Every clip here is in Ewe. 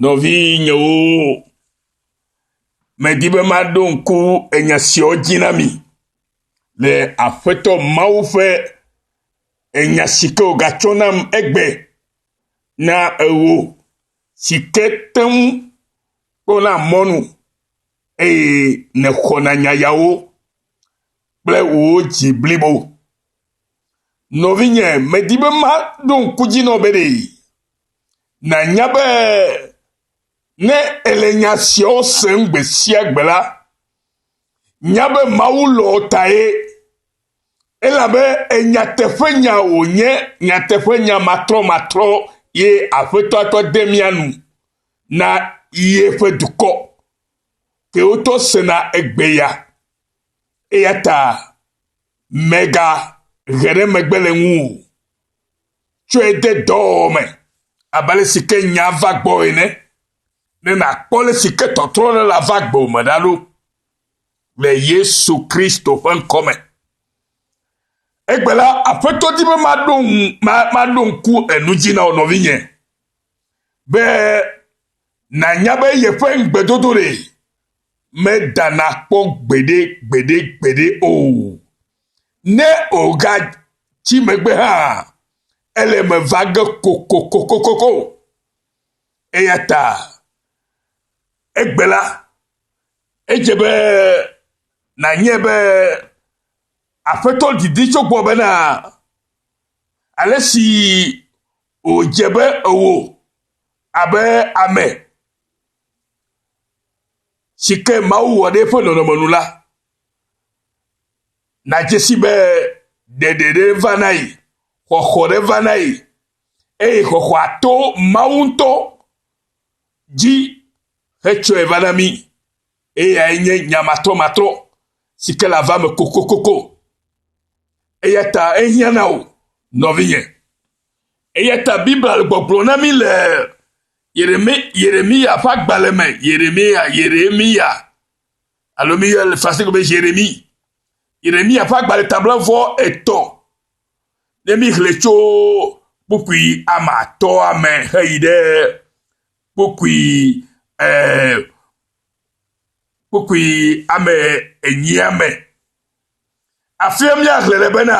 Nɔvinyewo, medi be maɖo ŋku enya siawo dzi na mi le Aƒetɔ Mawu ƒe enya si ke wògatsɔ nam egbe na ewò si ke te ŋu kpɔna mɔnu eye nèxɔna nya yawo kple wò dzi blibo. Nɔvinye, medi be maɖo ŋku dzi na wò be ɖe nànya be ne èle nya siawo sem gbe sia gbe la, nya be Mawu lɔ̃ wò tae. Elabe enyateƒenya wònye, nyateƒenya matrɔmatrɔ ye Aƒetɔ tɔ de mía nu na yeƒe dukɔ ke wotɔ sena egbe ya. Eya ta mègahe ɖe megbe le ŋu o. Tsɔe de dɔwɔwɔ me abe ale si ke nya va gbɔ ene ne nàkpɔ ale si ke tɔtrɔ ɖe la va gbewò me ɖa ɖo le Yesu Kristo ƒe ŋkɔ me. Egbe la, Aƒetɔ di be maɖo ŋu maɖo ŋku enu dzi na wò nɔvinye be nànya be yeƒe ŋugbedodo ɖe medana kpɔ gbeɖe gbeɖe gbeɖe o. Ne wògatsi megbe hã, ele eme va ge kokokokokoko. Eya ta egbe la, edze be nànyae be Aƒetɔ didi tso gbɔ bena ale si wòdze be ewò abe ame si ke Mawu wɔ ɖe eƒe nɔnɔme nu la, Nàdze si be ɖeɖe ɖe va na yi, xɔxɔ ɖe va na yi eye xɔxɔa to Mawu ŋutɔ dzi hetsɔe va na mí. Eyae nye nya matrɔmatrɔ si ke le ava me kokokoko. Eya ta ehiã na wò, nɔvinye. Eya ta Biblia le gbɔgblɔ na mí le Yeremi, Yeremiya ƒe agbalẽ me, Yeremiya, Yeremiya alo mi yɔ le français be Jérémie. Yeremia ƒe agbalẽ ta 33. Ne mi xlẽ tso kpukpui ame atɔ̃a me heyi ɖe kpukpui eh, kpukpui ame enyia me. Afia míaxlẽ le bena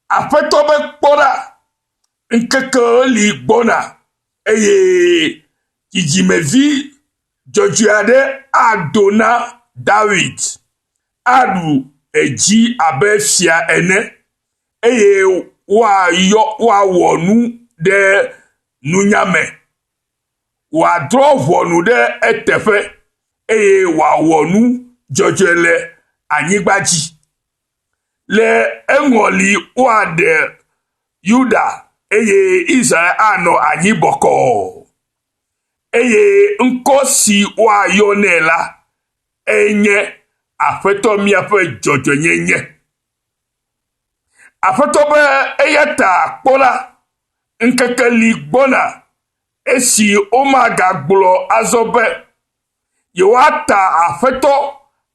Aƒetɔ be kpɔ ɖa, ŋkekewo li gbɔna eye dzidzimevi dzɔdzɔe aɖe ado na Dawid, aɖu edzi abe fia ene, eye woayɔ woawɔ nu ɖe nunya me. Wòadrɔ̃ ʋɔnu ɖe eteƒe eye wòawɔ nu dzɔdzɔe le anyigba dzi. Le eŋɔli woaɖe Yuda eye Israel anɔ anyi bɔkɔɔ. Eye ŋkɔ si woayɔ nɛ la enye Aƒetɔ míaƒe dzɔdzɔenyenye. Aƒetɔ be eya ta kpɔ ɖa, ŋkeke li gbɔna esi womagagblɔ azɔ be yewoata Aƒetɔ,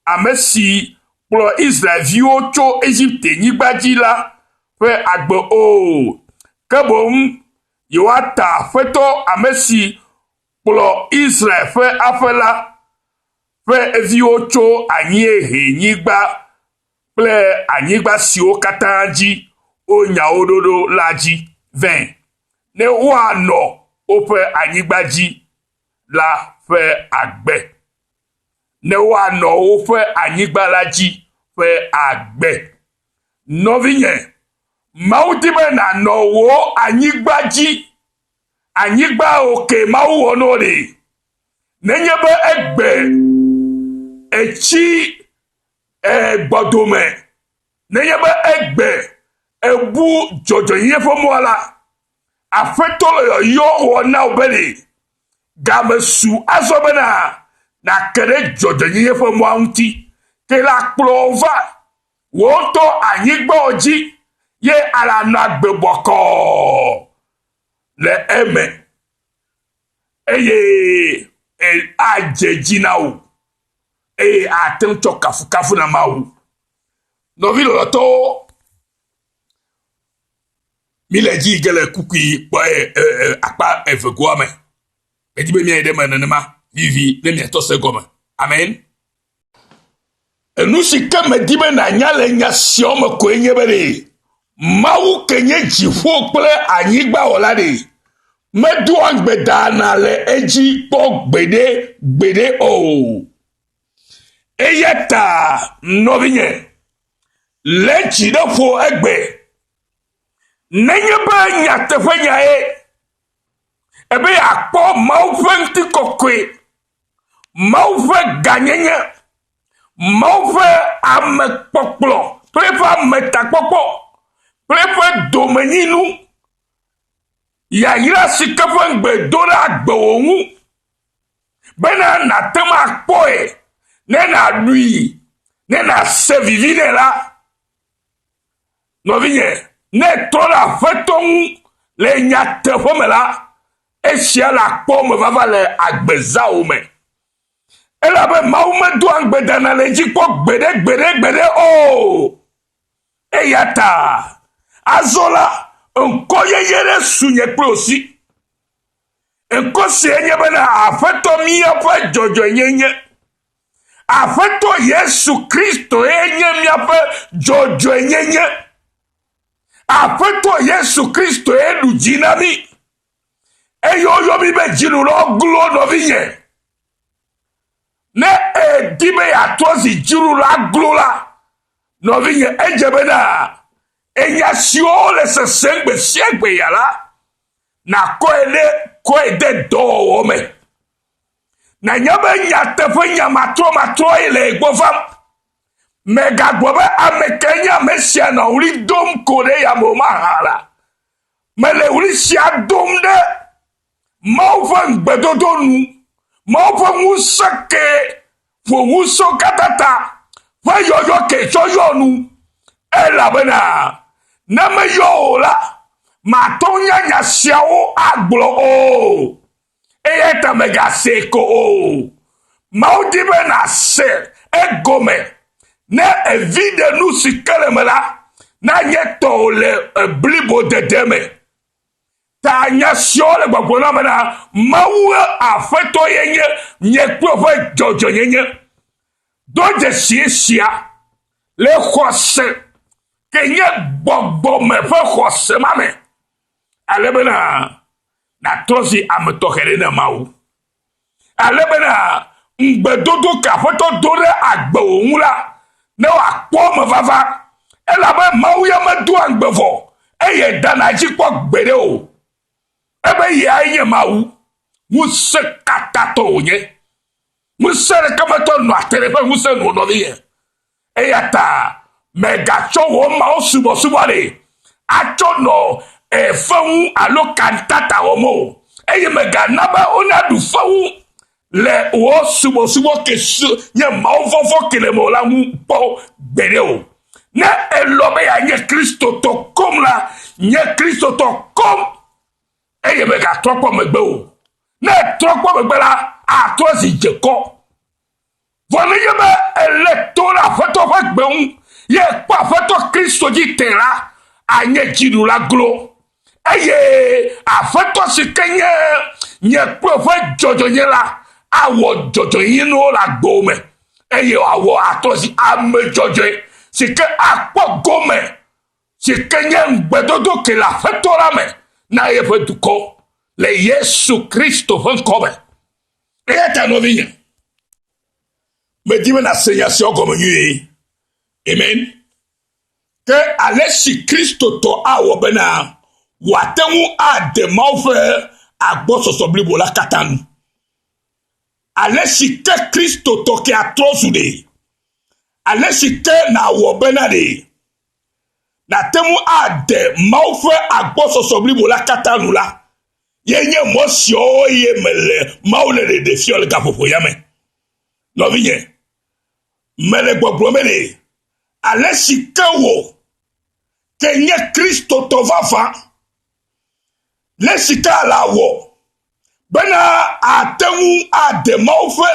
ame si kplɔ Israelviwo tso Egipte-nyigba dzi la ƒe agbe o, ke boŋ yewoata Aƒetɔ, ame si kplɔ Israel ƒe aƒe la ƒe viwo tso anyiehenyigba kple anyigba siwo katã dzi wonya wo ɖo ɖo la dzi vɛ, ne woanɔ woƒe anyigba dzi la ƒe agbe, ne woanɔ woƒe anyigba la dzi ƒe agbe. Nɔvinye, Mawu di be nànɔ wò anyigba dzi. Anyigba o ke Mawu wɔ na wò ɖe. Nenye be egbe etsi e, gbɔdome, nenye be egbe ebu dzɔdzɔenyenye ƒe mɔa la, Aƒetɔ le yɔyɔ wɔ na wò be ɖe game su azɔ bena nàke ɖe dzɔdzɔenyenye ƒe mɔa ŋuti. Ke la kplɔ wò va wò ŋutɔ anyigbawo dzi ye alanɔ agbe bɔkɔɔ le eme eye adze dzi na wò eye ate ŋu tsɔ kafukafu na Mawu. Nɔvi lɔlɔtɔwo, Míle edzi yi ge le kukui kpɔ e, e, e, akpa evegoa me. Medi be míayi ɖe eme nenema vivi ne miatɔ se gɔme. Amen. Enu si ke medi be nànya le nya siawo me koe nye be ɖe Mawu ke nye dziƒo kple anyigba wɔla ɖe medoa ŋugbe dana le edzi kpɔ gbeɖe gbeɖe o. Eya ta nɔvinye, lé dzi ɖe ƒo egbe. Nenye be nyateƒenyae ebe yeakpɔ Mawu ƒe ŋutikɔkɔe, Mawu ƒe gãnyenye, Mawu ƒe amekpɔkplɔ kple eƒe ametakpɔkpɔ kple eƒe domenyinu, yayra si ke ƒe ŋugbe do ɖe agbewò ŋu bena nàte ŋu akpɔe, ne nàɖui, ne nàse vivi nɛ la, Nɔvinye, ne ètrɔ ɖe Aƒetɔ ŋu le nyateƒe me la, esia le akpɔ mevava le agbezãwo me. Elabe Mawu medoa ŋugbe dana le edzi kpɔ gbeɖe gbeɖe gbeɖe o. Eya ta azɔ la, ŋkɔ yeye ɖe su nye kple wò si. Ŋkɔ sie nye bena Aƒetɔ míaƒe dzɔdzɔenyenye. Aƒetɔ Yesu Kristoe nye míaƒe dzɔdzɔenyenye. Aƒetɔ Yesu Kristoe ɖu dzi na mí. Eye woyɔ mí be dziɖulawo glo nɔvinye. Ne èdi be yeatrɔ zi dziɖula glo la, nɔvinye, edze bena enya siwo le sesem gbe sia gbe ya la, nàkɔe ɖe kɔe de dɔwɔwɔ me. Nànya be nyateƒe nya matrɔmatrɔe le egbɔ vam. Mègagblɔ be ame kae nye ame sia nɔ ɣli dom ko ɖe yame o mahã la, mele ɣli sia dom ɖe Mawu ƒe ŋugbedodo nu, Mawu ƒe ŋusẽ ke ƒo ŋusẽwo katã ta ƒe yɔyɔ ke tsɔ yɔ nu. Elabena ne meyɔ o la, mate ŋu nya nya siawo agblɔ o. Eya ta mègasee ko o. Mawu di be nàse egɔme. Ne èvi ɖe nu si ke le eme la, nanye tɔwò le blibodede me. Ta nya siawo le gbɔgblɔ na bena Mawu Aƒetɔ ye nye nye kple ƒe dzɔdzɔenyenye. Do dzesi esia le xɔse ke nye gbɔgbɔme ƒe xɔse ma me. Ale bena nàtrɔ zi ame tɔxɛ ɖe na Mawu. Ale bena ŋugbedodo ke Aƒetɔ do ɖe agbewò ŋu la, ne wòakpɔ eme vava. Elabe Mawu ya medoa ŋugbe vɔ eye dana edzi kpɔ gbeɖe o. Ebe yae nye Mawu, ŋusẽkatãtɔ wònye. Ŋusẽ ɖeke metɔ nɔa te ɖe eƒe ŋusẽ nu o, nɔvinye. Eya ta mègatsɔ wò Mawu subɔsubɔ ɖe atsɔ nɔ fewu alo kantata wɔm o, eye mègana be wonaɖu fewu le wò subɔsubɔ ke nye Mawu vɔvɔ̃ ke le mewò la ŋu kpɔ gbeɖe o. Ne èlɔ̃ be yeanye Kristotɔ koŋ la, nye Kristotɔ koŋ eye mègatrɔ kpɔ megbe o. Ne ètrɔ kpɔ megbe la, àtrɔ zi dzekɔ. Vɔ nenye be èlé to ɖe Aƒetɔ ƒe gbe ŋu ye kpɔ Aƒetɔ Kristo dzi tẽ la, anye dziɖula glo. Eye Aƒetɔ si ke nye nye kple ƒe dzɔdzɔenye la awɔ dzɔdzɔenyenuwo le agbewo me eye wòawɔ atrɔ zi ame dzɔdzɔe si ke akpɔ gome si ke nye ŋugbedodo ke le Aƒetɔ la me na yeƒe dukɔ le Yesu Kristo ƒe ŋkɔ me. Eya ta nɔvinye, medi be nàse nya siawo gɔme nyuie. Amen. Ke ale si Kristotɔ awɔ bena wòate ŋu ade Mawu ƒe agbɔsɔsɔ blibo la katã nu. Ale si ke Kristotɔ ke atrɔ zu ɖe. Ale si ke nàwɔ bena ɖe nàte ŋu ade Mawu ƒe agbɔsɔsɔ blibo la katã nu la, ye nye mɔ siawo ye mele Mawu le ɖeɖe fia le gaƒoƒo ya me. Nɔvinye, mele gbɔgblɔ me ɖe, ale si ke wò ke nye Kristotɔ vavã, le si ke ale awɔ bena ate ŋu ade Mawu ƒe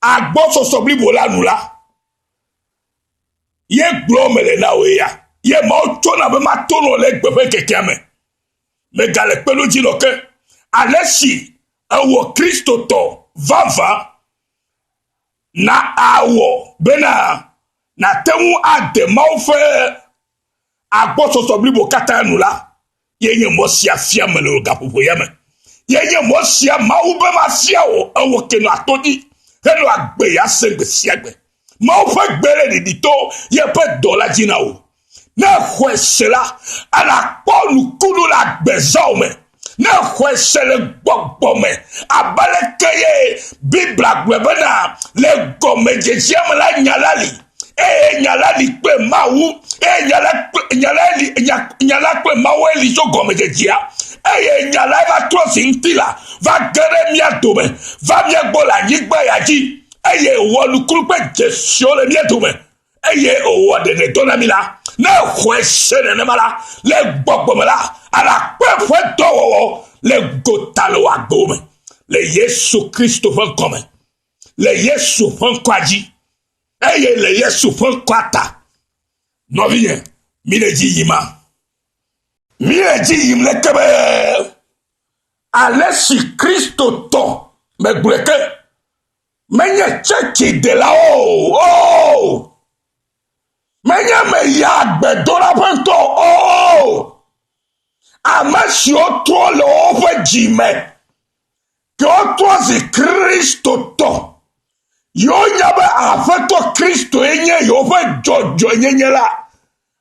agbɔsɔsɔ blibo la nu la, ye gblɔ mele na wò ya. Ye Mawu tsɔna be mato nɔ le egbe ƒe ŋkekea me. Megale kpeɖodzi nɔ ke ale si ewɔ Kristotɔ vavã na awɔ bena nàte ŋu ade Mawu ƒe agbɔsɔsɔ blibo katã nu la, ye nye mɔ sia fia mele wò gaƒoƒo ya me. Ye nye mɔ sia Mawu be mafia wò ewò ke nɔ ato dzi henɔ agbe ya sem gbe sia gbe. Mawu ƒe gbe le ɖiɖi to yeƒe dɔ la dzi na wò. Ne exɔe se la, anakpɔ nukunu le agbezãwo me. Ne exɔe se le gbɔgbɔ me, abe aleke ye Biblia gblɔe bena le gɔmedzedzea me la nya la li eye nya la li kple Mawu eye nya la kple nya la li nya nya la kple Mawu li tso gɔmedzedzea eye nya la va trɔ zi ŋuti la va ge ɖe mía dome va mía gbɔ le anyigba ya dzi eye wɔ nukunu kple dzesiwo le mía dome eye wòwɔ ɖeɖedɔ na mí la, ne exɔe se nenema la, le gbɔgbɔ me la, alakpe ƒe dɔwɔwɔ le gota le wò agbewo me le Yesu Kristo ƒe ŋkɔ me, le Yesu ƒe ŋkɔa dzi eye le Yesu ƒe ŋkɔa ta. Nɔvinye, mi le dzi yim a? Mi le dzi yim leke be ale si Kristotɔ megblɔe ke menye tsɛtsidelawo o. Menye ame ya gbedoɖaƒe ŋutɔ o. Ame siwo trɔ le woƒe dzi me, ke wotrɔ zi Kristotɔ. Yewonya be Aƒetɔ Kristoe nye yewoƒe dzɔdzɔenyenye la.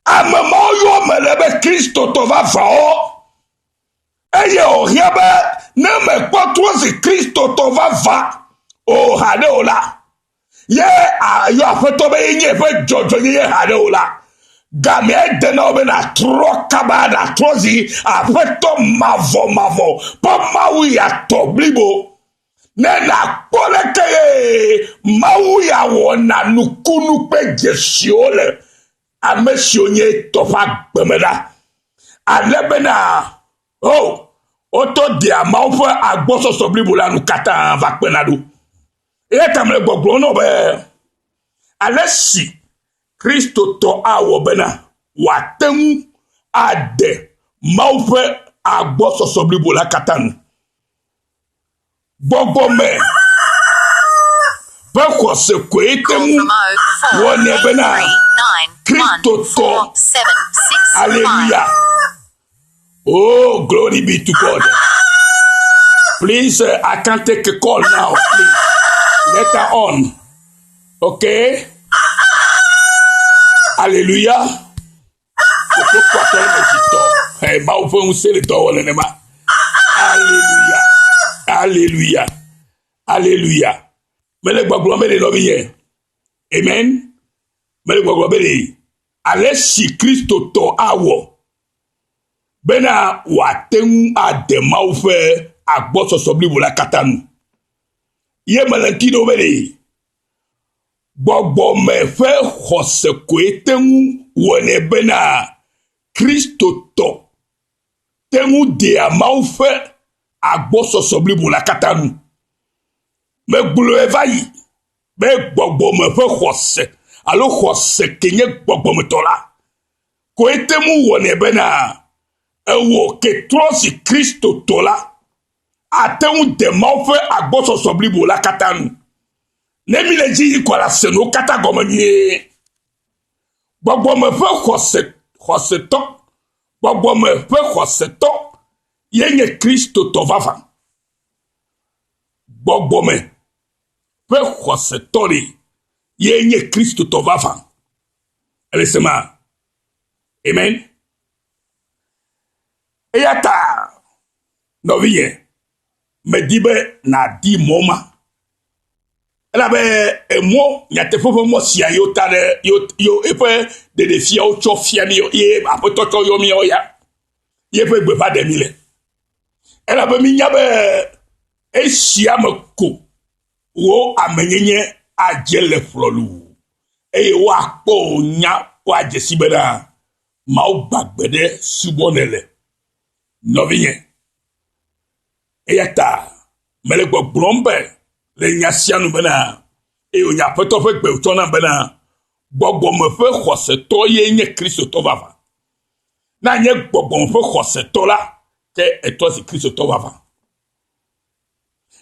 Ame mawo yɔ mele be Kristotɔ vavãwo. Eye wòhiã be ne mekpɔ trɔ zi Kristotɔ vavã o haɖe o la, ye ayɔ Aƒetɔ be yenye eƒe dzɔdzɔenyenye haɖe o la, gamea de na wò be nàtrɔ kaba nàtrɔ zi Aƒetɔ mavɔmavɔ ƒe Mawu ya tɔ blibo. Ne nàkpɔ leke ye Mawu ya wɔna nukunu kple dzesiwo le ame siwo nye etɔ ƒe agbe me ɖa. Ale bena, o, oh, wotɔ dea Mawu ƒe agbɔsɔsɔ blibo la nu katã va kpena ɖo. Eya ta mele gbɔgblɔm nɔ be ale si Kristotɔ awɔ bena wòate ŋu ade Mawu ƒe agbɔsɔsɔ blibo la katã nu. Gbɔgbɔme ƒe xɔse koe te ŋu wɔnɛ bena Kristotɔ. Aleluya. Oh, glory be to God. Please, I can't take a call now. Please. Later on. Okay? Hallelujah. Koko kpɔtɔ le dzitɔ. Hey, Mawu ƒe ŋusẽ le dɔ wɔ nenema. Hallelujah. Hallelujah. Hallelujah. Mele gbɔgblɔ be le nɔvinye. Amen. Mele gbɔgblɔ be le ale si Kristotɔ awɔ bena wòate ŋu ade Mawu ƒe agbɔsɔsɔ blibo la katã nu. Ye mele ŋuti ɖo be le Gbɔgbɔme ƒe xɔse koe te ŋu wɔnɛ bena Kristotɔ te ŋu dea Mawu ƒe agbɔsɔsɔ blibo la katã nu. Megblɔe va yi be gbɔgbɔme ƒe xɔse alo xɔse ke nye gbɔgbɔmetɔ la koe te ŋu wɔnɛ bena ewɔ ke trɔ zi Kristotɔ la ate ŋu de Mawu ƒe agbɔsɔsɔ blibo la katã nu. Ne mi le dzi yi kɔ la se nuwo katã gɔme nyuie. Gbɔgbɔme ƒe xɔse xɔsetɔ gbɔgbɔme ƒe xɔsetɔ ye nye Kristotɔ vavã. Gbɔgbɔme ƒe xɔsetɔ ɖe ye nye Kristotɔ vavã. Ele sema? Amen. Eya ta nɔvinye, medi be nàdi mɔ ma. Elabe emɔ nyateƒe ƒe mɔ sia yewo ta ɖe yewo yewo eƒe ɖeɖefiawo tsɔ fia mí ye aƒetɔ tsɔ yɔ míawo ya. Yeƒe gbeƒã ɖem mí le. Elabe mínya be esia me ko wò amenyenye adze le ƒlɔluu eye woakpɔ wò nya woadze si bena Mawu gbagbe ɖe subɔ nèle. Nɔvinye, eya ta mele gbɔgblɔm be le nya sia nu bena, eye wònye Aƒetɔ ƒe gbe wòtsɔ nam bena, gbɔgbɔme ƒe xɔsetɔ ye nye Kristotɔ vavã. Ne anye gbɔgbɔme ƒe xɔsetɔ la, Ke ètrɔ zi Kristotɔ vavã.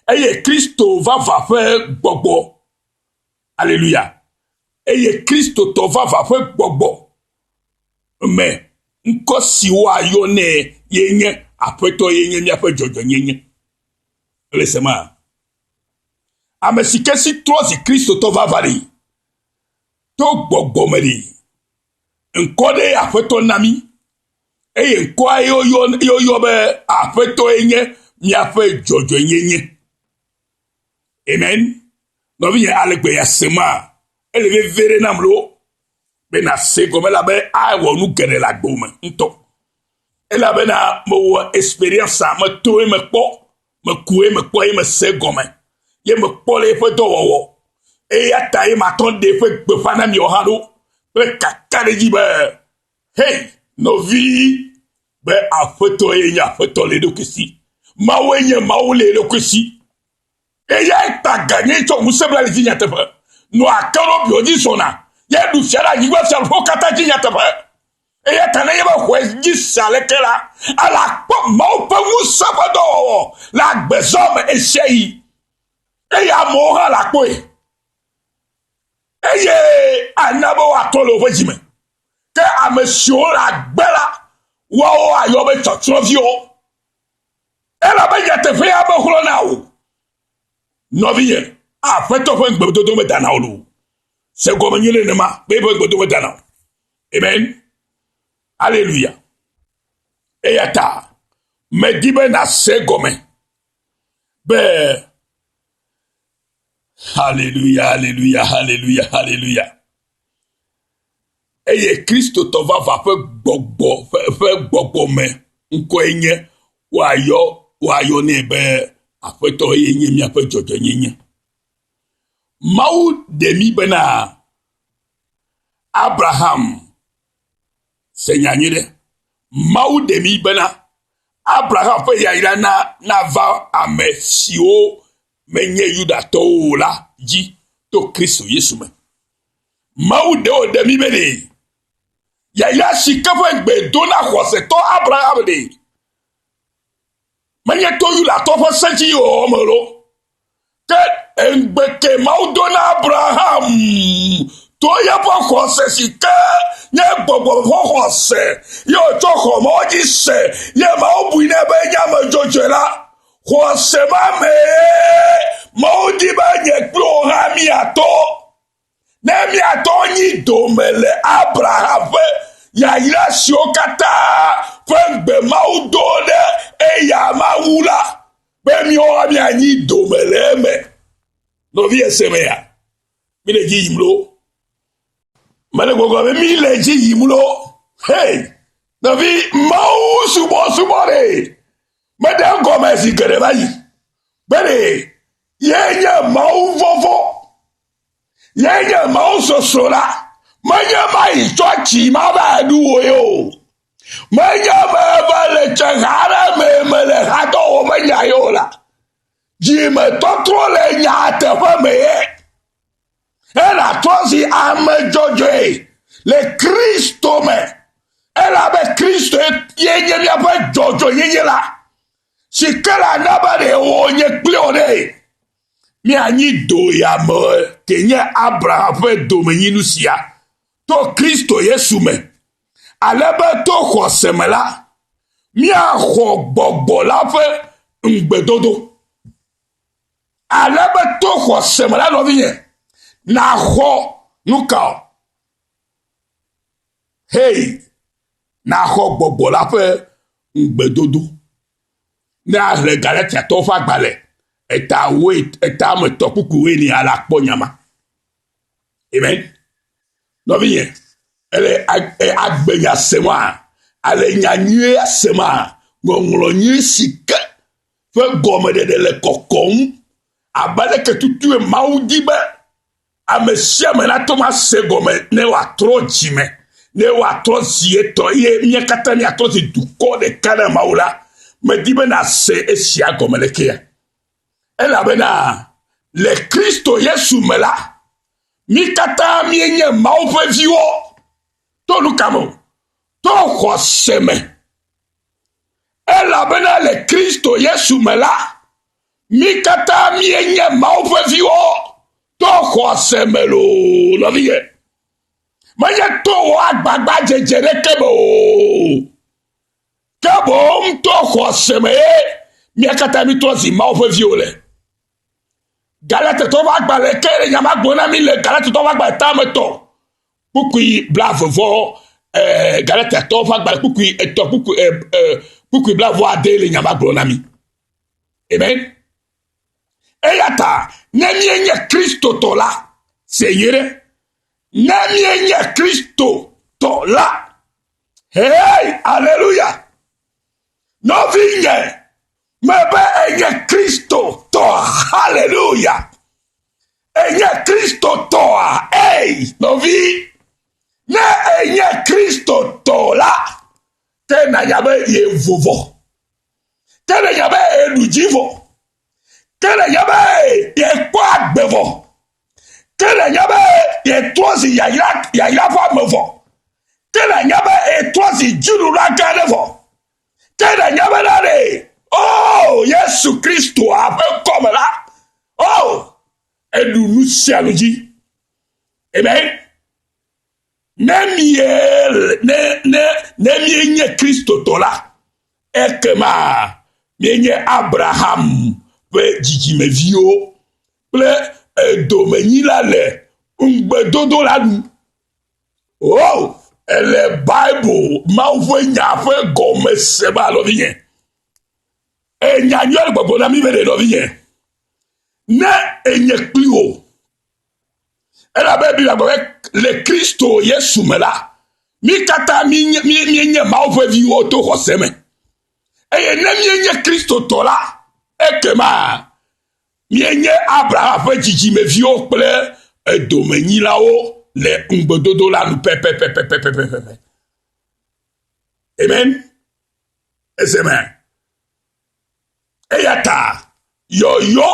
Eye Kristo vavã ƒe gbɔgbɔ, aleluya, eye Kristotɔ vavã ƒe gbɔgbɔ me ŋkɔ si woayɔ nɛ ye nye Aƒetɔ ye nye míaƒe dzɔdzɔenyenye. Ele se ma? Ame si ke si trɔ zi Kristotɔ vavã ɖi to gbɔgbɔ me ɖi, ŋkɔ ɖe Aƒetɔ na mí eye ŋkɔa ye woyɔ be Aƒetɔe nye míaƒe dzɔdzɔenyenye. Amen. Nɔvinye ale gbe ya se ma, ele veve ɖe nam lo be nàse gɔme la be awɔ nu geɖe le agbe me ŋutɔ. Elabena mewɔ experience a meto eme kpɔ, meku eme kpɔ ye mese gɔme ye mekpɔ le eƒe dɔwɔwɔ. Eya ta ye matɔ ɖe eƒe gbeƒã na miawo hã ɖo kple kakaɖedzi be Hei, nɔvi, be Aƒetɔ ye nye Aƒetɔ le eɖokui si. Mawue nye Mawu le eɖokui si. Eyae ta ganye tsɔ ŋusẽ bla le dzi nyateƒe. Nɔ akerobiwo dzi zɔna. Ye ɖu fia ɖe anyigba fiaɖuƒewo katã dzi nyateƒe. Eya ta ne ye be xɔe dzi se aleke la, ele akpɔ Mawu ƒe ŋusẽ ƒe dɔwɔwɔ le agbezɔ me ɣesiaɣi. Eye amewo hã le akpɔe. Eye ana be woatrɔ le woƒe dzi me. Ke ame siwo le agbe la, woawo ayɔ be tsɔtsrɔ̃viwo. Elabe nyateƒea mexlɔ̃na o. Nɔvinye, Aƒetɔ ƒe ŋugbedodo medana o loo. Se gɔme nyuie nenema be eƒe ŋugbedodo medana o. Amen. Aleluya. Eya ta medi be nàse gɔme be Haleluya, haleluya, haleluya, haleluya. Eye Kristotɔ vavã ƒe gbɔgbɔ ƒe, ƒe gbɔgbɔ me ŋkɔe nye woayɔ woayɔ nɛ be Aƒetɔ ye nye míaƒe dzɔdzɔenyenye. Mawu ɖe mí bena Abraham se nya nyui ɖe. Mawu ɖe mí bena Abraham ƒe yayra na nava ame siwo menye Yudatɔwo o la dzi to Kristo Yesu me. Mawu ɖe wòɖe mí be ɖe yayra si ke ƒe gbe do na xɔsetɔ Abraham ɖe menye to Yudatɔ ƒe se dzi wɔwɔ me lo ke ŋugbe ke Mawu do na Abraham to yeƒe xɔse si ke nye gbɔgbɔ ƒe xɔse ye wòtsɔ xɔ Mawu dzi se ye Mawu bui nɛ be nye ame dzɔdzɔe la Xɔse ma mee Mawu di be nye kple wò hã míato. Ne míato nyi dome le Abraham ƒe yayra siwo katã ƒe ŋugbe Mawu do ɖe eya Mawu la, be míawo hã míanyi dome le eme. Nɔvi ese mea, míle dzi yim loo. Mele gbɔgblɔ be míle dzi yim loo. Hey, nɔvi Mawu subɔsubɔ ɖe. Meɖe egɔme zi geɖe va yi be ɖe ye nye Mawu vɔvɔ̃, ye nye Mawu sosro la, menye mayi tsɔtsi mava ɖu wò ye o. Menye meva le tse ha aɖe me mele hadɔ wɔ menya ye o la. Dzimetɔtrɔ le nyateƒe me ye. Ela trɔ zi ame dzɔdzɔe le Kristo me. Elabe Kristo ye nye míaƒe dzɔdzɔenyenye la, si ke la na be ɖe wònye kpli wò ɖe. Míanyi do ya me ke nye Abraham ƒe domenyinu sia to Kristo Yesu me. Ale be to xɔse me la, míaxɔ gbɔgbɔ la ƒe ŋugbedodo. Ale be to xɔse me la nɔvinye, nàxɔ nu ka o? Hei, nàxɔ gbɔgbɔ la ƒe ŋugbedodo. Ne ahlẽ Galatiatɔwo ƒe agbalẽ eta woe eta ame tɔ kpukpui woe nia la kpɔ nya ma. Amen. Nɔvinye, ele agbenya sema, ale nya nyuie sema, ŋɔŋlɔ nyui si ke ƒe gɔmeɖeɖe le kɔkɔm abe aleke tutue Mawu di be ame sia ame nate ŋu ase gɔme ne wòatrɔ dzime, ne wòatrɔ zi etɔ eye mía katã míatrɔ zi dukɔ ɖeka na Mawu la, medi be nàse esia gɔme lekea. Elabena le Kristo Yesu me la, mí katã míenye Mawu ƒe viwo. To nu ka me? To xɔse me. Elabena le Kristo Yesu me la, mí katã míenye Mawu ƒe viwo to xɔse me loo, nɔvinye. Menye to wò agbagbadzedze ɖeke me o, ke boŋ to xɔse me ye mía katã mítrɔ zi Mawu ƒe viwo le. Galatetɔwo ƒe agbalẽ ke le nya ma gblɔm na mí le Galatetɔwo ƒe agbalẽ tametɔ kpukpui blaeve vɔ eh, Galatatɔwo ƒe agbalẽ kpukpui etɔ̃ kpukpui eh, eh, kpukpui blaeve vɔ ade le nya ma gblɔm na mí. Amen. Eya ta ne míenye Kristotɔ la, se nyuie ɖe, ne míenye Kristotɔ la, hei, aleluya, nɔvinye, mebe enye Kristotɔa, haleluya, enye Kristotɔa, ei, nɔvi, ne enye Kristotɔ la, ke nànya be yevo vɔ. Ke nènya be eɖu dzi vɔ. Ke nènya be yekpɔ agbe vɔ. Ke nènya be yetrɔ zi yayra yayra ƒe ame vɔ. Ke nènya be etrɔ zi dziɖula gã aɖe vɔ. Ke nènya be na ɖe o oh, Yesu Kristoa ƒe ŋkɔ me la, o oh, eɖu nu sia nu dzi. Amen. Ne mie ne ne ne míenye Kristotɔ la, ekema míenye Abraham ƒe dzidzimeviwo kple edomenyila le ŋugbedodo la nu. O, ele Bible Mawu ƒe nya ƒe gɔmese be nɔvinye. Enya nyuie le gbɔgblɔ na mí be ɖe nɔvinye. Ne enye kpli wò Elabe Biblia gblɔ be le Kristo Yesu me la, mí katã míenye Mawu ƒe viwo to xɔse me. Eye ne míenye Kristotɔ la, ekema míenye Abraham ƒe dzidzimeviwo kple edomenyilawo le ŋugbedodo la nu pɛpɛpɛpɛpɛpɛ. Amen. Eseme. Eya ta yɔyɔ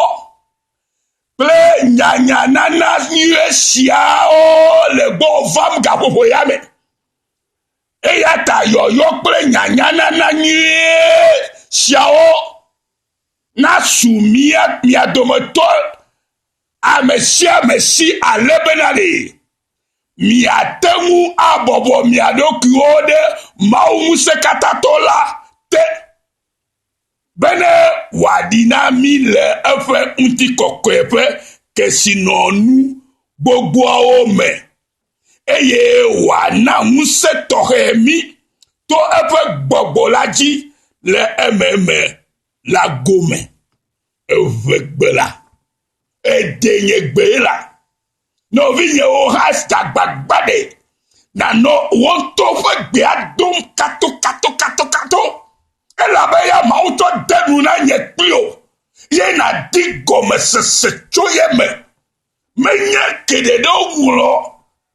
kple nyanyanana nyuie siawo le gbɔ vam gaƒoƒo ya me. Eya ta yɔyɔ kple nyanyanana nyuie siawo nasu mía mia dometɔ ame sia ame si ale bena ɖe miate ŋu abɔbɔ mia ɖokuiwo ɖe Mawu Ŋusẽkatãtɔ la te bene wòaɖi na mí le eƒe ŋutikɔkɔe ƒe kesinɔnu gbogboawo me, eye wòana ŋusẽ tɔxɛ mí to eƒe gbɔgbɔ la dzi le ememe la gome. Eʋegbe la, ede nye gbe la. Nɔvinyewo hã dze agbagba ɖe nànɔ wò ŋutɔ ƒe gbea dom katokatokatokato. Elabe ya Mawu tsɔ de nu na nye kpli wò ye nàdi gɔmesese tso ye me. Menye geɖe ɖe woŋlɔ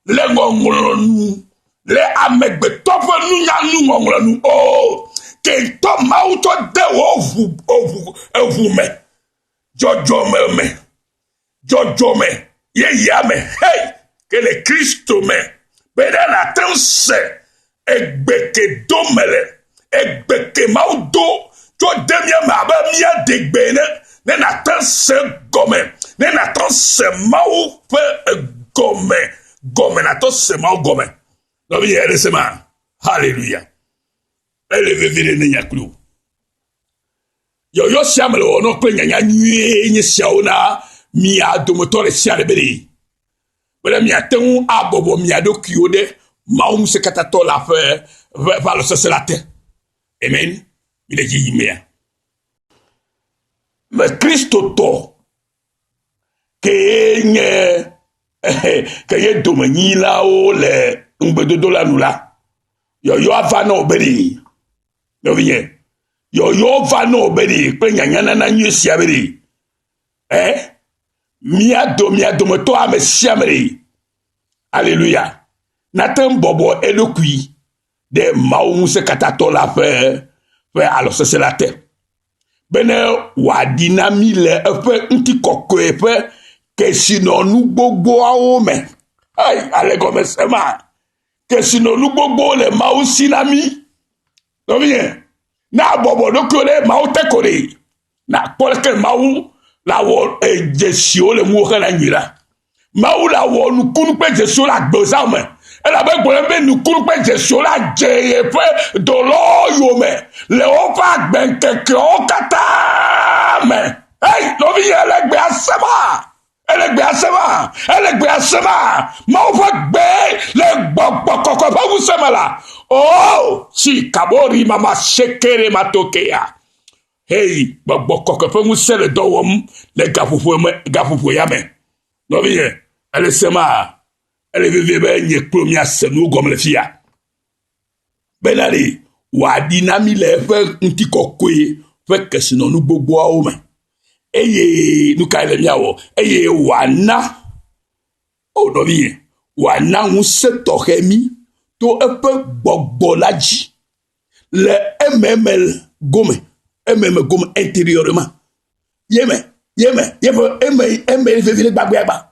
le ŋɔŋlɔ nu, le amegbetɔ ƒe nunya nu ŋɔŋlɔ nu o. Ke ŋutɔ Mawu tsɔ de wò ʋu, ʋu, eʋu me, dzɔdzɔme me. dzɔdzɔme yeyea me hei ke le Kristo me be ɖe nàte ŋu se egbe ke do mele, egbe ke Mawu do tso de mía me abe mía degbe ene, ne nàte ŋu se gɔme, ne nàte ŋu se Mawu ƒe gɔme, gɔme, nàte ŋu se Mawu gɔme. Nɔvinye, eɖe se ma? Haleluya. Ele vevi ɖe ne nya kpli wò. Yɔyɔ sia me le wɔnɔ kple nyanya nyuie nye siawo na mia dometɔ ɖe sia ɖe be ɖe bene miate ŋu abɔbɔ mia ɖokuiwo ɖe Mawu Ŋusẽkatãtɔ la ƒe ƒe ƒe alɔ sesẽ la te. Amen. Mi le dzi yim mea. Me Kristotɔ kee nye ke ye domenyilawo le ŋugbedodo la nu la, yɔyɔ ava na wò be ɖe nɔvinye yɔyɔ va na wò be ɖe kple nyanyanana nyui sia be ɖe ɛ mía do mia dometɔ ame sia ame ɖe aleluya nate ŋu bɔbɔ eɖokui ɖe Mawu Ŋusẽkatãtɔ la ƒe ƒe alɔ sesẽ la te bene wòaɖi na mí le eƒe ŋutikɔkɔe ƒe kesinɔnu gbogboawo me. Ei, ale gɔme sema. Kesinɔnu gbogbowo le Mawu si na mí. Nɔvinye, Ne abɔbɔ ɖokuiwò ɖe Mawu te ko ɖe, nakpɔ leke Mawu lawɔ dzesiwo le ŋuwò hena nyui la. Mawu lawɔ nukunu kple dzesiwo le agbezã me. Elabe egblɔ be nukunu kple dzesiwo la dze yeƒe dɔlawo yome le woƒe agbeŋkekewo katã me. Hei, nɔvinye, ele gbea sema? Ele gbea sema? Ele gbea sema? Mawu ƒe gbe le gbɔgbɔ kɔkɔe ƒe ŋusẽ me la. Oh, tsi kabori mama sekere matokea. Hei, gbɔgbɔ kɔkɔe ƒe ŋusẽ le dɔ wɔm le gaƒoƒo me, gaƒoƒo ya me. Nɔvinye, ele sema? Ele vevie be nye kple míase nuwo gɔme le fia. Bena ɖe wòaɖi na mí le eƒe ŋutikɔkɔe ƒe kesinɔnu gbogboawo me. Eye nu kae le míawɔ? Eye wòana, o nɔvinye, wòana ŋusẽ tɔxɛ mí to eƒe gbɔgbɔ la dzi le ememe gome, ememe gome, intérieurement. Ye me, ye me, yeƒe eme, eme vevi ɖe gbagbeagba.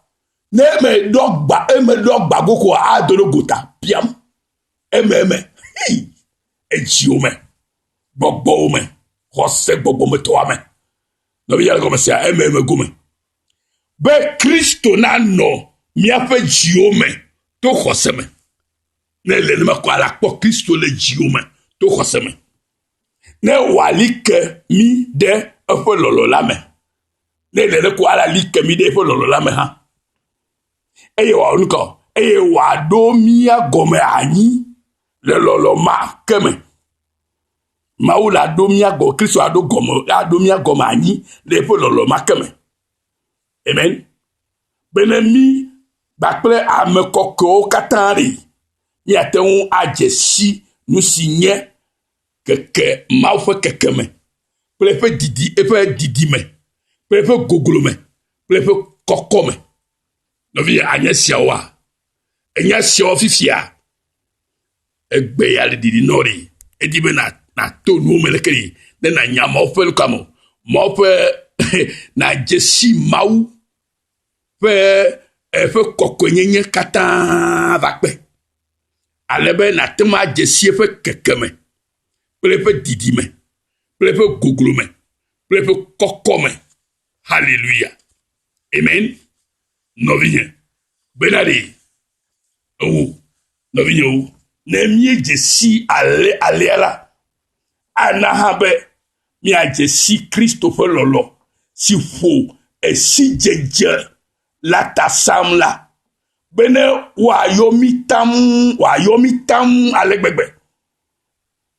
Ne eme ɖɔ gba, eme ɖɔ gba go koa, ado ɖe gota piam. Eme eme, hei, edziwo me, gbɔgbɔwo me, xɔse gbɔgbɔmetɔa me. Nɔvi ya le gɔme sia, eme eme gome. Be Kristo nanɔ míaƒe dziwo me to xɔse me. Ne le nenema ko ala kpɔ Kristo le dziwo me to xɔse me. Ne wòali ke mí ɖe eƒe lɔlɔ̃ la me. Ne ɖeɖe ko ala li ke mí ɖe eƒe lɔlɔ̃ la me hã. Eye wòawɔ nu ka? Eye wòaɖo mía gɔme anyi le lɔlɔ̃ ma ke me. Mawu la ɖo mía gɔ, Kristo aɖo gɔme, aɖo mía gɔme anyi le eƒe lɔlɔ̃ ma ke me. Amen. Bene mí kpakple ame kɔkɔewo katã ɖe míate ŋu adze si nu si nye keke Mawu ƒe kekeme kple eƒe didi, eƒe didime kple eƒe goglome kple eƒe kɔkɔme. Nɔvi, anye siawoa? Enya siawo fifia? Egbe ya le ɖiɖi nɔ ɖi. Edi be nàto nuwo me leke ɖi ne nànya Mawu ƒe nukame o. Mawu ƒe nàdze si Mawu ƒe eƒe kɔkɔenyenye katã va kpe. Ale be nàte ŋu adze si eƒe kekeme kple eƒe didime kple eƒe goglome kple eƒe kɔkɔme. Hallelujah. Amen. Nɔvinye, bena ɖe ewo, nɔvinyewo, ne míedze si ale alea la, ana hã be míadze si Kristo ƒe lɔlɔ̃ si ƒo esidzedze la ta sam la, bene woayɔ mí taŋ, wòayɔ mí taŋ ale gbegbe.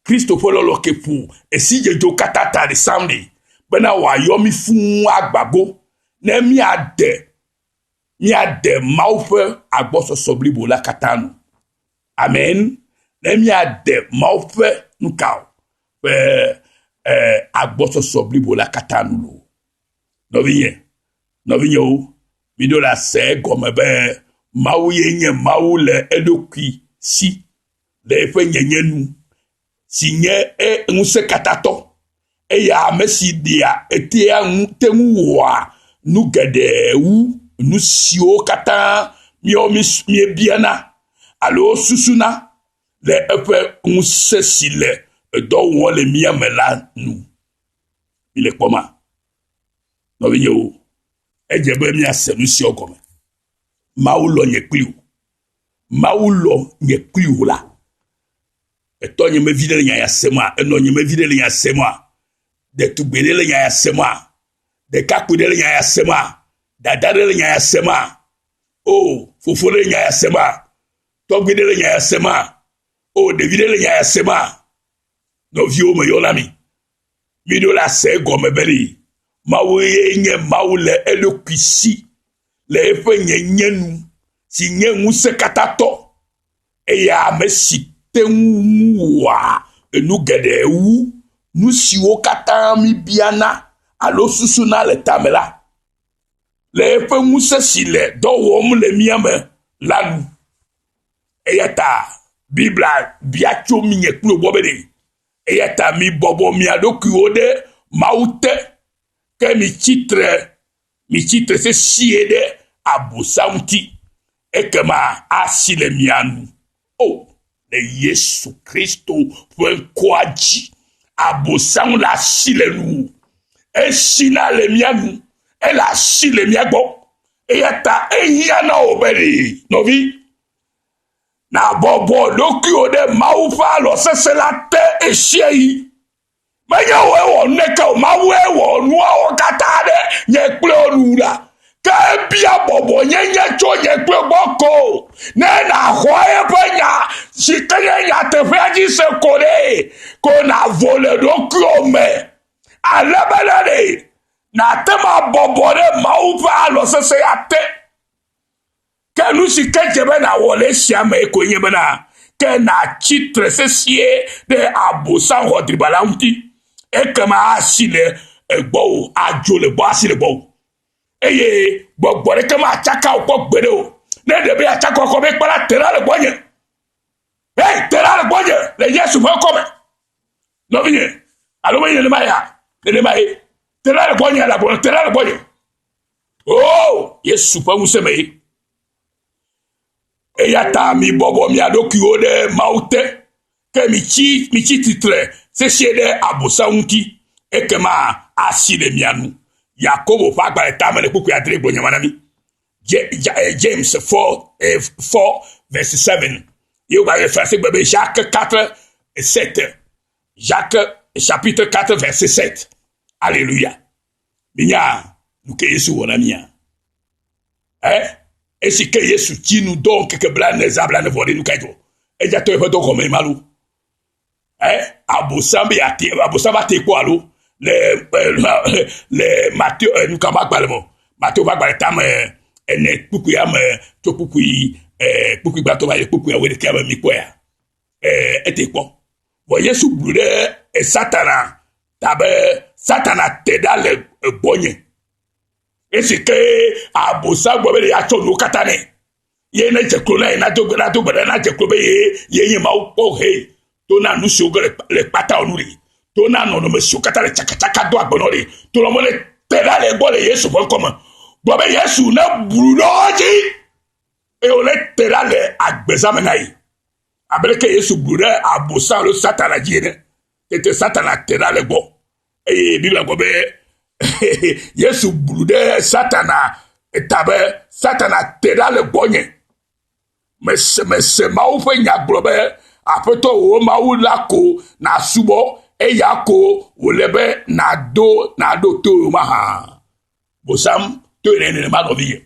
Kristo ƒe lɔlɔ̃ ke ƒo esidzedzewo katã ta ɖi sam ɖi bena wòayɔ mí fũu agba go ne míade míade Mawu ƒe agbɔsɔsɔ blibo la katã nu. Amen. Ne míade Mawu ƒe nuka o ƒe eh, agbɔsɔsɔ blibo la katã nu loo. Nɔvinye, nɔvinyewo, miɖo la se egɔme be Mawu ye nye Mawu le eɖokui si le eƒe nyenye nu, si nye e ŋusẽkatãtɔ, eya ame si ɖea etea ŋu te ŋu wɔa nu geɖe wu nu siwo katã míawo míebiana alo susuna le eƒe ŋusẽ si le edɔ wɔm le mía me la nu. Mile kpɔma? Nɔvinyewo, edze be míase nu siawo gɔme. Mawu lɔ̃ nye kpli wò. Mawu lɔ nye kpli wò la, etɔ nye mevi ɖe le nya ya sema, enɔ nye mevi ɖe le nya sema, ɖetugbi ɖe le nya ya sema, ɖekakpui ɖe le nya ya sema, dada ɖe le nya ya sema, o fofo ɖe le nya ya sema, tɔgbui ɖe le nya ya sema, o ɖevi ɖe le nya ya sema, nɔviwo meyɔ na mi. Miɖo la se egɔme be ɖe Mawu ye nye Mawu le eɖokui si le eƒe nyenye nu si nye ŋusẽkatãtɔ eye ame si te ŋu wɔa enu geɖe wu nu siwo katã míbiana alo susuna le tame la le eƒe ŋusẽ si le dɔ wɔm le mía me la nu. Eya ta Biblia bia tso minye kple wò gbɔ be ɖe Eya ta mibɔbɔ mia ɖokuiwo ɖe Mawu te, ke mitsi tre, mitsi tre sesĩe ɖe Abosam ŋuti, ekema asi le mia nu. O, le Yesu Kristo ƒe ŋkɔa dzi. Abosam le asi le nuwò. Esina le mía nu. Ele asi le mía gbɔ. Eya ta ehiã na wò be ɖe, nɔvi, nàbɔbɔ ɖokuiwò ɖe Mawu ƒe alɔ sesẽ la te ɣesiaɣi. Menye wòe wɔ nuneke o, Mawue wɔ nuawo katã ɖe nye kple wò nu la. Ke ebia bɔbɔnyenye tso nye kple gbɔ ko ne nàxɔ eƒe nya si ke nye nyateƒea dzi se ko ɖe ko nàvo le ɖokuiwò me. Ale be ne ɖe nàte ŋu abɔbɔ ɖe Mawu ƒe alɔ sesẽa te. Ke nu si ke dze be nàwɔ le esia me koe nye bena, ke nàtsi tre sesĩe ɖe Abosam xɔdriba la ŋuti. Ekema asi le egbɔwò, adzo le gbɔ, asi le gbɔwò. Eye gbɔgbɔ ɖeke matsaka wò kpɔ gbeɖe o. Ne ɖe be yeatsaka wò kpɔ be kpɔ la, te ɖa le gbɔnye. Hei, te ɖa le gbɔnye le Yesu ƒe ŋkɔ me. Nɔvinye, alo menye nenema ya? Nenema ye. Te ɖa le gbɔnye, le te ɖa le gbɔnye. O, Yesu ƒe ŋusẽ me ye. Eya ta mibɔbɔ mia ɖokuiwo ɖe Mawu te, ke mitsi mitsi tsitre sesĩe ɖe Abosam ŋuti, ekema asi le mia nu. Yakobo ƒe agbalẽ tame le kpukpui adre gblɔ nya ma na mí. James 4, 4 verse 7. Ye wogayɔ Fransegbe be Jacques 4, 7. Jacques chapitre 4 verset 7. Alléluia. Minya nu ke Yesu wɔ na mia? Eh? Esi ke Yesu tsi nu dɔ ŋkeke blane za blane vɔ ɖe nu kae dzɔ? Edza tɔ eƒe dɔ gɔme ma lo. Eh? Abosam be ate abosam va te kpɔ alo le le le Mateo eh, nu ka ƒe agbalẽ me? Mateo ƒe agbalẽ tame ene kpukpuia me tso kpukpui eh, kpukpui gbãtɔ va yi kpukpui wuiɖekɛa me mikpɔea? Eh, ete kpɔ. Vɔ Yesu blu ɖe Satana ta be Satana te ɖa le gbɔnye. Esi ke Abosam gblɔ be yeatsɔ nuwo katã nɛ. Ye ne dze klo na ye nado gbe nado gbe ɖa na dze klo be ye ye nye Mawu kpɔ he to na nu siwo le le kpata nu ɖi. To na nɔnɔme siwo katã le tsakatsaka do agbe nɔ ɖi. To na ne te ɖa le gbɔ le Yesu ƒe ŋkɔ me. Gblɔ be Yesu ne blu ɖe wo dzi eye wòle te ɖa le agbezã me na ye. Abe leke Yesu blu ɖe Abosam alo Satana dzi ene. Tete Satana te ɖa le gbɔ. Eye Biblia gblɔ be Yesu blu ɖe Satana ta be Satana te ɖa le gbɔnye. Mese mese Mawu ƒe nya gblɔ be Aƒetɔ wò Mawu la ko nàsubɔ, eya ko wòle be nàdo nàɖo to mahã. Bosam toe ne nenema nɔvinye.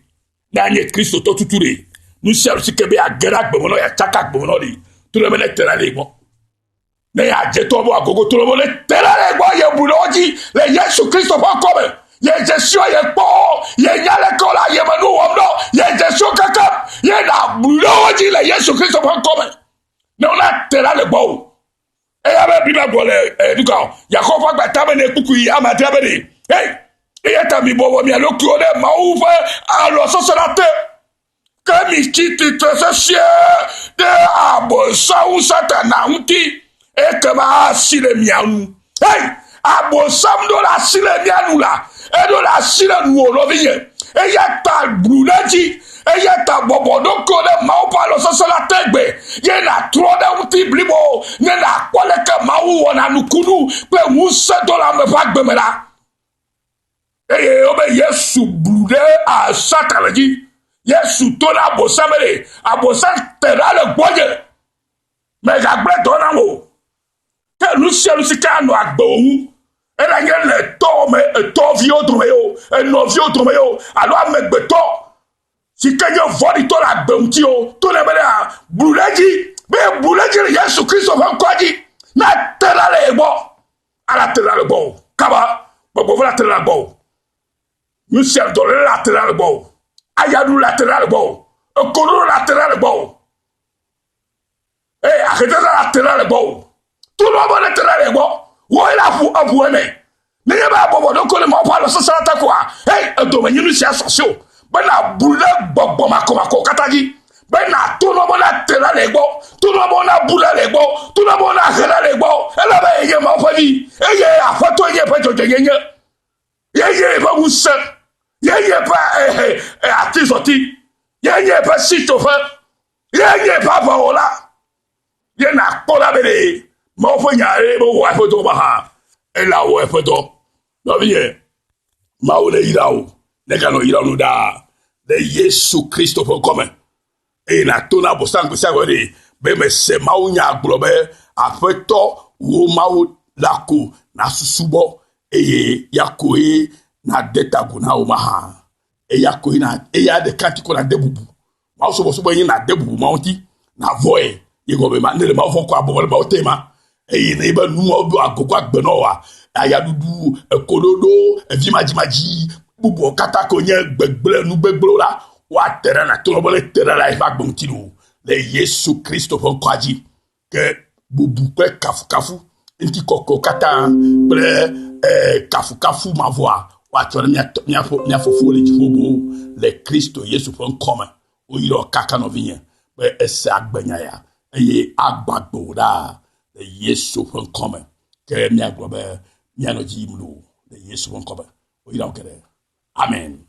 Ne anye Kristotɔ tutu ɖe, nu sia nu si ke be yeage ɖe agbe me nɔ, yeatsaka agbe me nɔ ɖe, to ɖe be ne te ɖa le gbɔ. Ne yeadze tɔ be agogo to ɖe be ne te ɖa le gbɔ, yebu ɖe wo dzi le Yesu Kristo ƒe ŋkɔ me. Yedze si wo, yekpɔ wo, yenya leke wole ayemenu wɔm ɖo, yedze si wo kekem, ye nàbu ɖe wo dzi le Yesu Kristo ƒe ŋkɔ me. Ne wona te ɖa le gbɔwò. Eya be Biblia gblɔ le eh, nuka o Yakob ƒe agbalẽ tame ne kpukpui ame adrea be ɖe hei eya ta mibɔbɔ mia ɖokuiwo ɖe Mawu ƒe alɔ sesẽ la te ke mitsi tsitre sesĩe ɖe Abosam Satana ŋuti ekema asi le mia ŋu. Hei Abosam ɖo le asi le mía nu la, eɖo le asi le nuwò nɔvinye. Eya ta blu ɖe edzi Eya ta bɔbɔ ɖokuiwò ɖe Mawu ƒe alɔ sesẽ la te gbe, ye nàtrɔ ɖe eŋuti blibo, ne nàkpɔ leke Mawu wɔna nukunu kple ŋusẽ do le ame ƒe agbe me la. Eye wobe Yesu blu ɖe Satana dzi. Yesu to na Abosam be ɖe, Abosam te ɖa le gbɔnye, mègagblẽ dɔ nam o. Ke nu sia nu si ke anɔ agbewò ŋu, eɖanye le tɔ me, etɔviwo dome o, enɔviwo dome o, alo amegbetɔ si ke nye vɔ̃ɖitɔ le agbe ŋuti o, to ne bena blu ɖe edzi, be blu ɖe edzi le Yesu Kristo ƒe ŋkɔa dzi, na te ɖa le ye gbɔ. Ala te ɖa le gbɔwò. Kaba, gbɔgbɔ vɔ̃ la te ɖa le gbɔwò. Nu sia dɔléle la te ɖa le gbɔwò. Ayaɖu la te ɖa le gbɔwò. Ekoɖoɖo la te ɖa le gbɔwò. Eye ahedada la te ɖa le gbɔwò. Tonɔ be ne te ɖa le gbɔ. Wò la ƒu eʋu eme. Nenye be abɔbɔ ɖokui le Mawu ƒe alɔ sesẽ la te koa, hei, edomenyinu sia sɔ si o. Be nàbu ɖe gbɔgbɔ makɔmakɔwo katã dzi. Be nàto nɔ be nate ɖa le egbɔ. To nɔ be nabu ɖa le egbɔ. To nɔ be nahe ɖa le egbɔ. Elabe yenye Mawu ƒe vi. Eye Aƒetɔe nye eƒe dzɔdzɔenyenye. Ye nye eƒe ŋusẽ. Ye nye eƒe ehe atizɔti. Ye nye eƒe sitsoƒe. Ye nye eƒe aʋawɔla. Ye nàkpɔ ɖa be ɖe Mawu ƒe nya ye be wɔ eƒe dɔ mahã. Ela wɔ eƒe dɔ. Nɔvinye, Mawu ne yra wò, neganɔ yra nu ɖaa le Yesu Kristo ƒe ŋkɔ me. Eye nàto na Abosam gbe sia gbe ɖe be mese mawunya gblɔ be Aƒetɔ wò Mawu la ko nàsusubɔ eye ya koe nàde ta agu na wò mahã. Eya koe na eya ɖeka ŋuti ko nàde bubu. Mawu subɔsubɔ nye nàde bubu Mawu ŋuti, nàvɔ̃e. Ye gɔme ma ne le Mawu vɔ̃ ko abɔbɔ le Mawu te ma. Eye ne be nuwo do agogo agbe nɔ wa, ayaɖuɖu, ekoɖoɖo, evimadzimadzi, bubuawo katã ko nye gbegblẽ, nu gbegblẽwo la, woate ɖa nàto be ne te ɖa le eƒe agbe ŋuti o. Le Yesu Kristo ƒe ŋkɔa dzi. Ke bubu kple kafukafu, ŋutikɔkɔewo katã kple eh, kafukafu mavɔa woatsɔ ɖe mía mía Fofo le dziƒo boo le Kristo Yesu ƒe ŋkɔ me. Woyrɔ kaka nɔvinye be ese agbenya ya eye agbɔ agbe wò ɖaa le Yesu ƒe ŋkɔ me. Ke míagblɔ be míanɔ dzi yim loo le Yesu ƒe ŋkɔ me. Woyra wò geɖe. Amen.